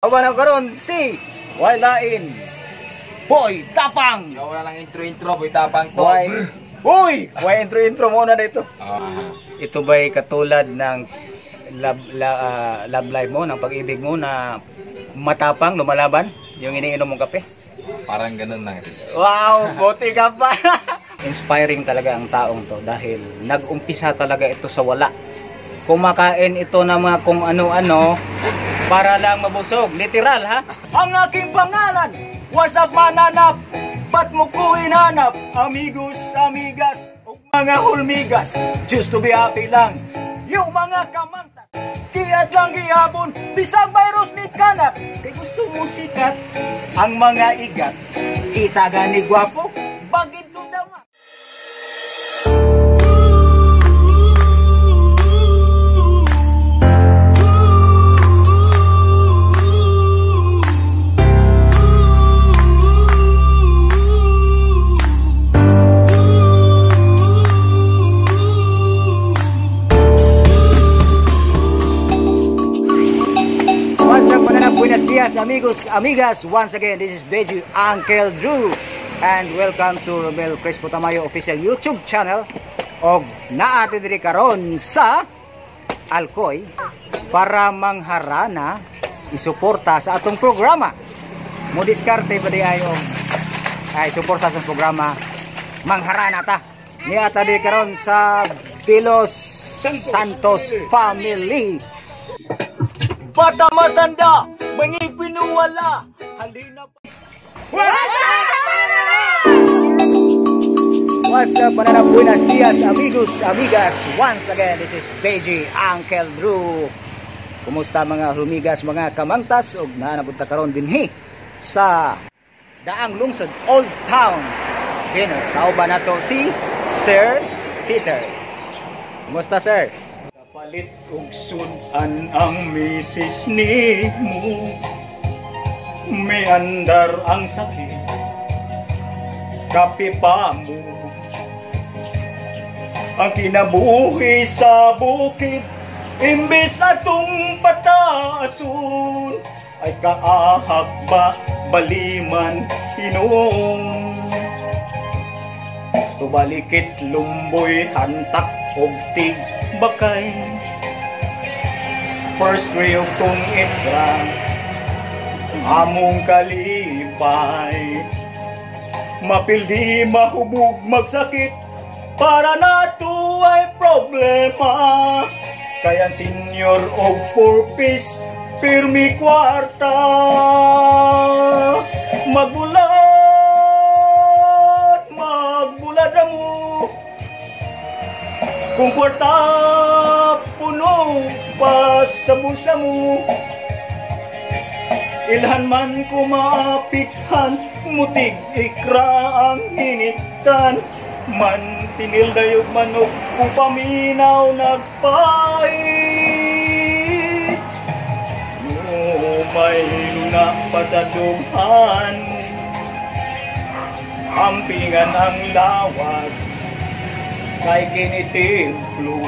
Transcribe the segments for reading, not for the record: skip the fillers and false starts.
Kauban ako karon si Walain Boy Tapang. Ikaw, wala lang intro-intro, Boy Tapang to. Why? Uy! Why intro-intro muna dito? Ah, Ito ba'y katulad ng love, love life mo, ng pag-ibig mo na matapang, lumalaban, yung iniinom mong kape? Parang ganun lang. Wow, buti ka pa. Inspiring talaga ang taong to dahil nag-umpisa talaga ito sa wala. Kumakain ito ng mga kung ano-ano para lang mabusog. Literal, ha? Ang aking pangalan, what's up mananap? Ba't mo ko hinanap? Amigos, amigas, ug mga hulmigas. Just to be happy lang. Yung mga kamantas, kiat lang gihapon, bisag virus ni kanat. Kay gusto mo sikat, ang mga igat. Kita gani gwapo, bagid to dama. What's up, mananap? Buenos dias, amigos, amigas. Once again, this is Deji Uncle Drew. And welcome to Romel Crespo Tamayo official YouTube channel. Og naate diri karon sa Alcoy para mangharana isuporta sa atong programa. Mo diskarte pa di ay og ay suporta sa programa, mangharana ta. Niata di karon sa Delos Santos family. Bata matanda, mangipinuwala, halina pa. What's up, mananap? Buenos dias, amigos, amigas. Once again, this is Deji Uncle Drew. Kumusta mga humigas, mga kamangtas? Og naanapunta karon dinhi sa Daang Lungsod, Old Town Dinner. Kauban nato si Sir Peter. Kumusta, sir? Kapalit og sudan ang misis nimo, miandar ang sakit, kape pa mo. Ang kinabuhi sa bukid, imbes atong pataason, ay kaahak ba baliman hinuon. Tubalikit lumboy hantak og tig bakay. First ray og tong itsra among kalipay. Mapildi mahubog magsakit, para nato ay problema. Kaya senior og purpose pirmi kwarta. Magbulat, magbulat ra mo. Kung kwarta puno pa sa bulsa mo, ilhan man ko maapikhan, mutig ikra ang hiniktan. Man tinil dayog manok kung paminaw nagpait. May luna pa sa dughan, ampingan ang lawas kay kinitimplo.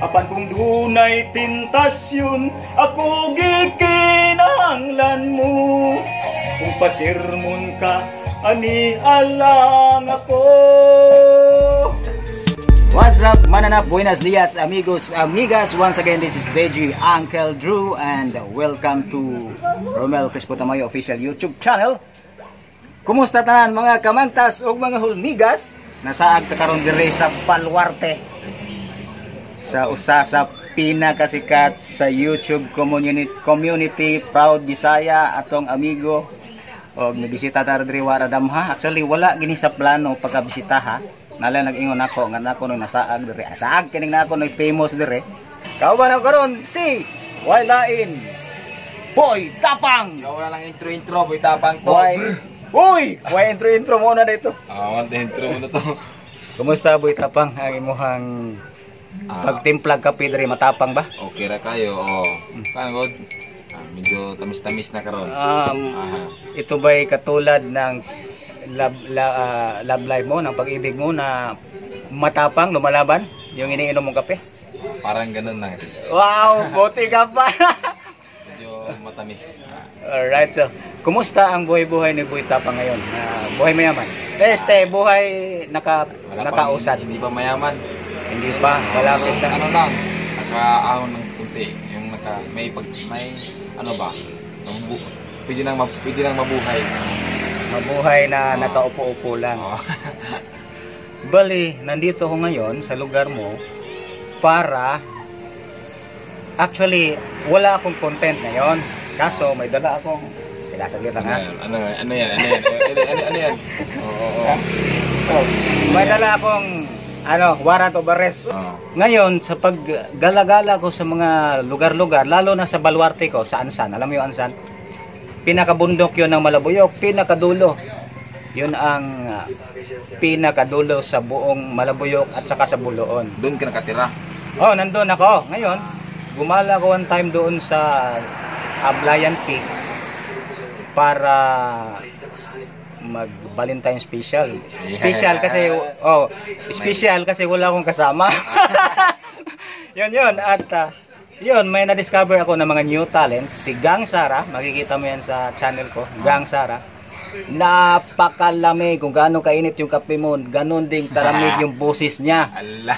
Apan kung dunay tentasyon, ako gikinahanglan mo. Kung pasirmon ka, ani alang ako. What's up, mananap? Buenos dias, amigos, amigas. Once again, this is Deji Uncle Drew and welcome to Romel Crespo Tamayo official YouTube channel. Kumusta tanan mga kamangtas ug mga hulmigas? Nasaag ta karon diri sa Baluarte, sa usa sa pinakasikat sa YouTube community, Proud Bisaya, atong amigo. Og mibisita ta diri wara damha. Actually wala gini sa plano pagkabisita ha. Nala nag-ingon ako nga nako no nasaag diri. Saag kining nako no famous diri. Kauban ako karon si Walain Boy Tapang. Ikaw, wala lang intro-intro, Boy Tapang to. Why? Uy, why intro-intro muna dito? Ah, wala intro muna to. Kumusta, Boy Tapang, ang imuhang pagtimplag kape diri, matapang ba? Okay ra kayo, oh. Paano god? Ah, medyo tamis-tamis na karon. Ito ba'y katulad ng love life mo, ng pag-ibig mo na matapang, lumalaban, yung iniinom mong kape? Parang ganun lang. Wow, buti ka pa. Medyo Matamis. Alright, so kumusta ang buhay-buhay ni Boy Tapang ngayon? Buhay mayaman. Este, buhay Wala pa, nakausad. hindi pa mayaman. Hindi pa, malapit Yung na. ano lang, nakaahon ng kunti. Yung naka, may pag, may, ano ba, pwede nang mabuhay. Mabuhay na Oo. nakaupo-upo lang. Oo. Bali, nandito ko ngayon sa lugar mo para actually wala akong content ngayon. Kaso may dala akong teka, saglit lang Ano ha. yan? Ano, ano yan? Ano yan? Ano, ano, ano yan? Oo. Oh, may dala akong ano, warrant of arrest. Oo. Ngayon, sa paggala-gala ko sa mga lugar-lugar, lalo na sa baluarte ko, sa Ansan, alam mo yung Ansan? Pinakabundok yun ng Malabuyok, pinakadulo. Yun ang pinakadulo sa buong Malabuyok at saka sa Buloon. Doon ka nakatira. Oh, nandun ako. Ngayon, gumala ko one time doon sa Ablayan Peak para mag Valentine special. Special kasi oh, special kasi wala akong kasama. Yun yun at yun, may na-discover ako ng mga new talent, si Gang Sara, makikita mo yan sa channel ko, Gang Sara. Napakalamig kung gaano kainit yung kape mo, ganon din kalamig yung boses niya. Ala.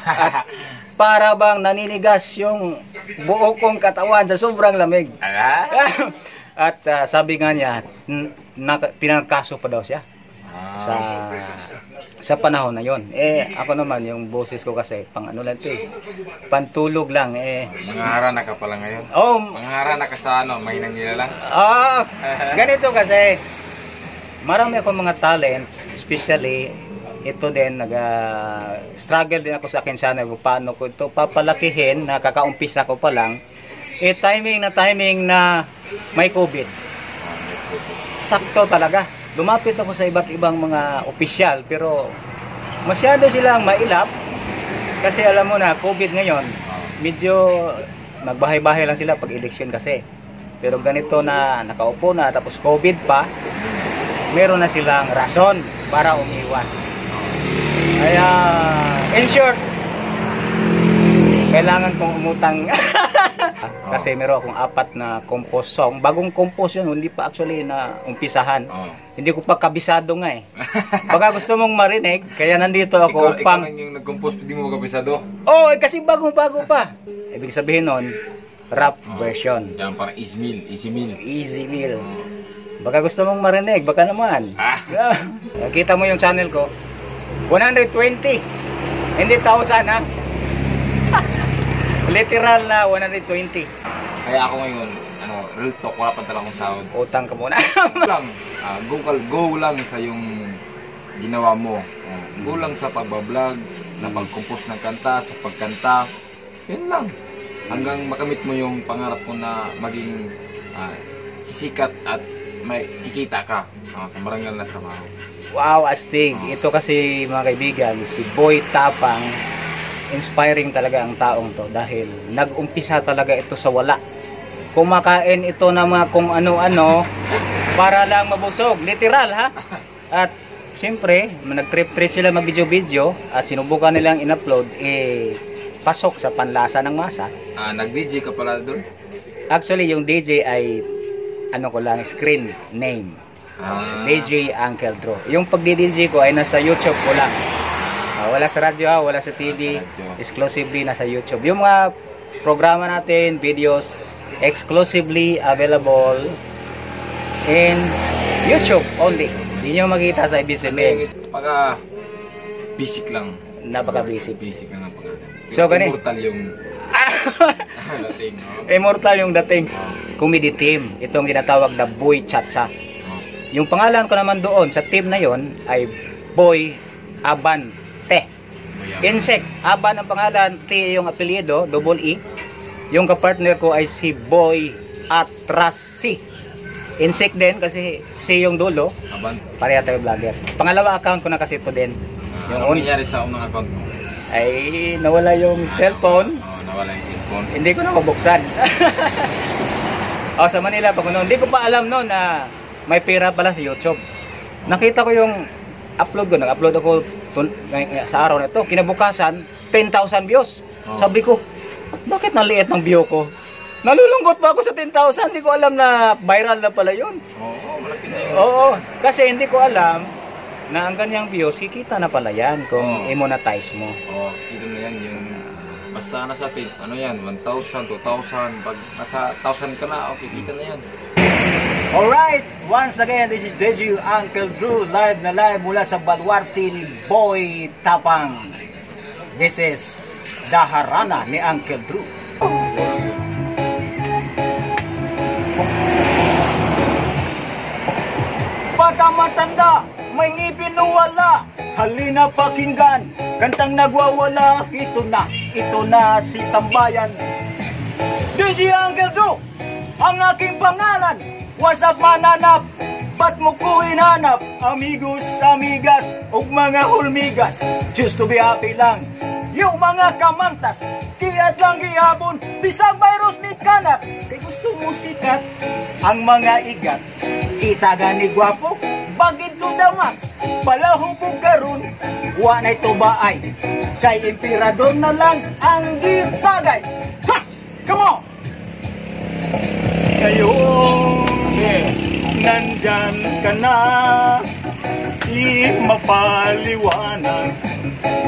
Para bang naninigas yung buo kong katawan sa sobrang lamig. Ala. At sabi nga niya, pinangkaso pa daw siya sa sa panahon na yon. Eh, ako naman, yung boses ko kasi, pang ano lang ito eh, pantulog lang eh. Mangara na ka pala ngayon. Oh, Mangara na ka sa ano, mahinang nila lang. ah, ganito kasi, marami akong mga talents, especially ito din, nag-struggle din ako sa akin channel kung paano ko ito papalakihin, nakakaumpisa ko pa lang. Eh, timing na may COVID. Sakto talaga. Lumapit ako sa iba't ibang mga opisyal pero masyado silang mailap kasi alam mo na COVID ngayon, medyo magbahay-bahay lang sila pag election kasi. Pero ganito na nakaupo na tapos COVID pa, meron na silang rason para umiwas. Kaya, in short, kailangan kong umutang. Kasi meron akong apat na compose song. Bagong compose yun, hindi pa actually na umpisahan. Hindi ko pa kabisado nga eh. Baka gusto mong marinig, kaya nandito ako Ikaw, ikaw upang lang yung nag-compose, hindi mo kabisado. Oh, eh, kasi bagong-bago pa. Ibig sabihin nun, rap version. Yan, parang Izmil, Izmil. Easy meal. Baka gusto mong marinig, baka naman. Ah. Kita mo yung channel ko. 120. Hindi thousand ha. Literal na 120. Kaya ako ngayon, ano, real talk, wala pa talaga akong sahod. Utang ka muna. Go lang, go lang sa yung ginawa mo. Oh, go lang sa pagbablog, sa pag-compose ng kanta, sa pagkanta. Yun lang. Hanggang makamit mo yung pangarap mo na maging sisikat at may kikita ka sa marangal na trabaho. Wow, astig. Ito kasi, mga kaibigan, si Boy Tapang, inspiring talaga ang taong to dahil nag-umpisa talaga ito sa wala. Kumakain ito ng mga kung ano-ano para lang mabusog. Literal ha. At siyempre, nag-trip-trip sila mag-video-video at sinubukan nilang in-upload, eh, pasok sa panlasa ng masa. Nag-DJ ka pala doon? Actually, yung DJ ay ano ko lang, screen name. DJ Uncle Drew. Yung pagdi-DJ ko ay nasa YouTube ko lang. Wala sa radyo, ha, wala sa TV. Sa radyo. Exclusively nasa YouTube. Yung mga programa natin, videos, exclusively available in YouTube only. Hindi nyo makita sa Ano ABS-CBN. yung pagka basic lang. Napaka-basic. Basic lang ang pangalan. So, immortal yung dating, no? Immortal yung dating. Comedy team. Itong tinatawag na Boy Chatsa. Yung pangalan ko naman doon sa team na yon ay Boy Abante. Insect. Aban ang pangalan, T yung apelyido, double E. Yung kapartner ko ay si Boy Atrasi. Insect din kasi C yung dulo. Aban. Pareha tayo vlogger. Pangalawa account ko na kasi ito din. Yung Anong nangyari sa unang account mo? Ay nawala yung cellphone. Oh, nawala yung cellphone. Hindi ko na mabuksan. Oh, sa Manila pa ko noon. Hindi ko pa alam noon na may pera pala sa YouTube. Nakita ko yung upload ko. Nag-upload ako sa araw na ito. Kinabukasan, 10,000 views. Oh. Sabi ko, bakit naliit ng view ko? Nalulungkot pa ako sa 10,000. Hindi ko alam na viral na pala yun. Oo, malaki na yun. Oo, kasi hindi ko alam na ang ganyang views, kikita na pala yan kung i-monetize mo. Oo, kita na yan yung basta nasa ano yan, 1,000, 2,000, pag nasa 1,000 ka na, okay, kita na yan. Alright, once again, this is Deji Uncle Drew, live na live mula sa baluarte ni Boy Tapang. This is The Harana ni Uncle Drew. Bata matanda, may ngipin o wala, halina pakinggan, kantang nagwawala, ito na si Tambayan. DJ Uncle Drew, ang aking pangalan, what's up mananap, ba't mo ko hinanap? Amigos, amigas, ug mga hulmigas, just to be happy lang. Yung mga kamantas, kiat lang gihapon, bisag virus ni kanak, kay gusto mo sikat, ang mga igat. Kita gani gwapo, bagid to the max, palahubog karon, wa na'y tubaay, kay emperador na lang ang gitagay. Ha! Come on! Ngayon, nandyan ka na, di mapaliwanag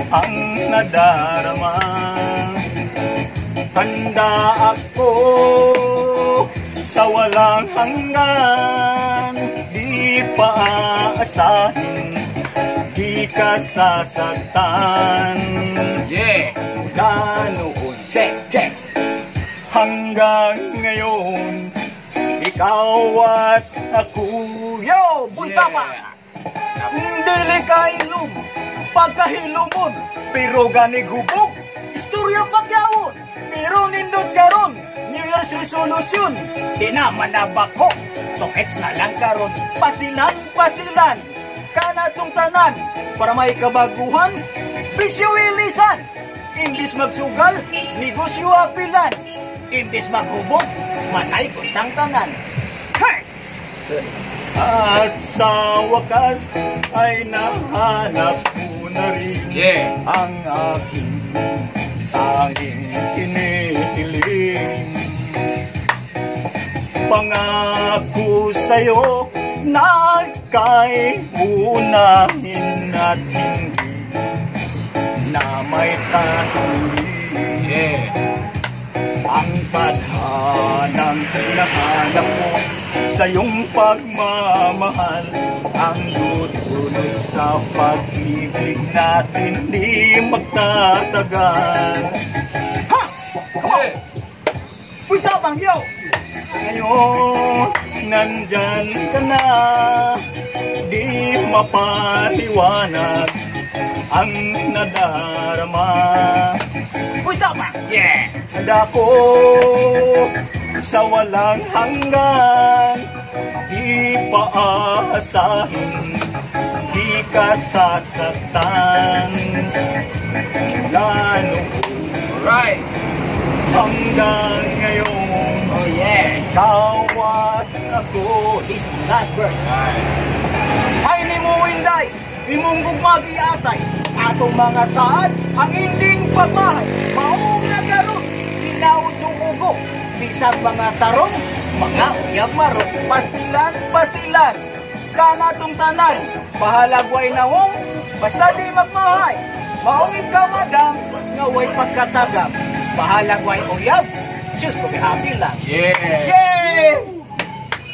ang nadarama. Handa ako sa walang hanggan, di pa aasahin, di ka sasaktan. Yeah! Mula noon, check, check, hanggang ngayon, ikaw at ako. Yo, Boy Tapang! Dili ka ilom, pagkahilumon, pero ganig hubog, istorya pagyawon, pero nindot karon, New Year's resolution, di na manabako, tokets na lang karon, pastilan, pastilan, kanatong tanan, para may kabaguhan, bisyo ilisan, imbis magsugal, negosyo apilan, imbis maghubog, manay kuntang tanan. Hey! At sa wakas ay nahanap ko na rin ang aking tanging hinihiling. Pangako sa'yo na ika'y unahin at hindi na may tatanggi. Ang tadhanang hinahanap mo sa iyong pagmamahal, ang dudulot sa pag-ibig natin di magtatagal. Ha! Come on! Uy, Tapang, yo! Ngayon, nandyan ka na, di mapaliwanag ang nadarama. Uy, Tapang! Yeah! Handa ko sa walang hanggan, di pa aasahin, di ka sasaktan. Mula noon hanggang ngayon, Oh yeah! ikaw at ako. This is the last verse. Ay ni mo inday, imong gugma giatay. Atong mga saad, ang inding pagmahay. Maong na karon, ginausong ugo. Bisag mga tarong, mga uyab marong. Pastilan, pastilan, kanatong tanan. Bahalag way nawong, basta di magmahay. Maong ikaw, madam, nga way pagkatagam. Bahalag way uyab, just to be happy lang. Yeah! Yeah!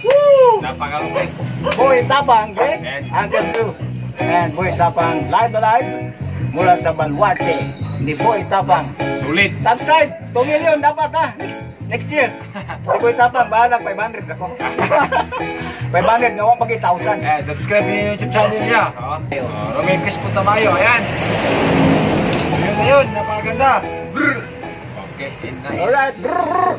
Woo! Napakalupit. Boy Tapang, eh? Uncle Drew. And Boy Tapang live na live mula sa baluarte ni Boy Tapang. Sulit. Subscribe! 2 million dapat ha! Next year. Si Boy Tapang, bahala 500 ako. 500 nga pag 1,000. Eh, subscribe niyo yung YouTube channel niya. Oh. Oh, Romel Crespo Tamayo, ayan. Yun na yun, napakaganda. Brr. Okay, yun na. Alright. Brrr.